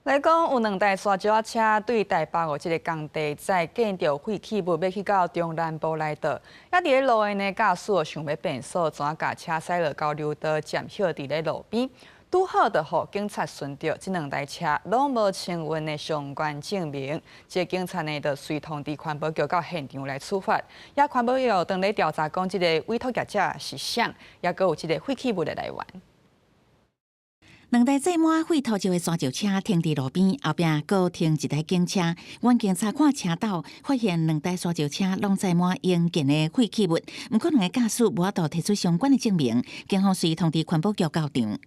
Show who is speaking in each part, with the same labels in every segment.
Speaker 1: 來講有兩台沙石仔車對台北哦，這个工地載建築廢棄物欲去到中南部來倒，抑佇咧路的呢駕駛想欲變速，怎共車駛落交流道，暫歇佇咧路邊，拄好就予警察巡著，這兩台車攏無清運的相關證明，這个警察呢就隨通知環保局到現場來處罰，也環保局當咧調查講，這个委託業者是誰，抑閣有這个廢棄物的來源。
Speaker 2: 兩台載滿廢土石的沙石車停佇路邊，後壁閣停一台警車。員警查看車斗，發現兩台沙石車攏載滿應建的廢棄物，毋過兩個駕駛無法度提出相關的證明，警方隨通知環保局到場。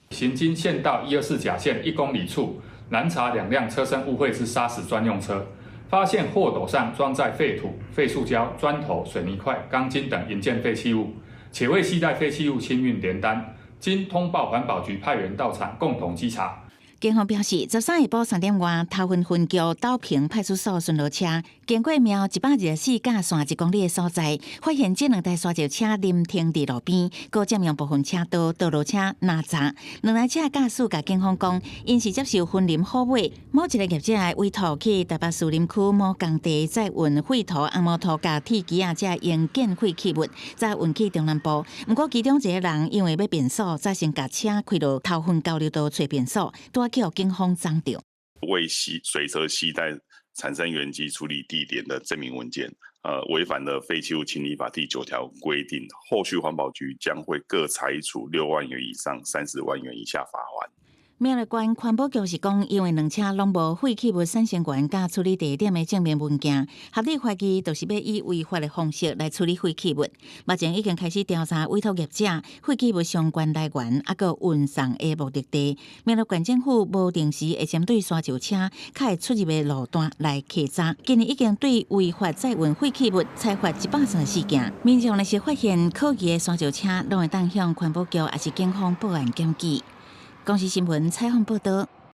Speaker 3: 行經縣道124甲線1公里處，攔查兩輛車身污穢之砂石專用車，發現貨斗上裝載廢土、廢塑膠、磚頭、水泥塊、鋼筋等營建廢棄物，且未攜帶廢棄物清運聯單。經通報環保局派員到場，共同稽查。
Speaker 2: 警方表示，13下晡3點外，頭份分局斗坪派出所巡邏車經過廟124甲線1公里的所在，發現這兩台沙石車臨停佇路邊，閣佔用部分車道，道路車攔閘。兩台車駕駛共警方講，𪜶是接受雲林虎尾某一个業者的委託去台北士林區某工地載運廢土、紅毛土佮鐵枝仔這營建廢棄物，再運去中南部。毋過其中一个人因為欲變速，才先共車開落頭份交流道揣變速，拄去予警方摠著。
Speaker 4: 未隨車攜帶產生源及處理地點的證明文件，違反了廢棄物清理法第9條規定，後續環保局將會各裁處6萬元以上30萬元以下罰鍰。
Speaker 2: 苗栗縣環保局是講，因為兩車攏無廢棄物產生源佮處理地點的證明文件，合理懷疑就是欲以違法的方式來處理廢棄物。目前已經開始調查委託業者、廢棄物相關來源，抑閣運送的目的地。苗栗縣政府無定時會針對沙石車較會出入的路段來稽查。今年已經對違法載運廢棄物裁罰134件。民眾若是發現可疑的沙石車，攏會當向環保局抑是警方報案檢舉。公視新聞採訪報導。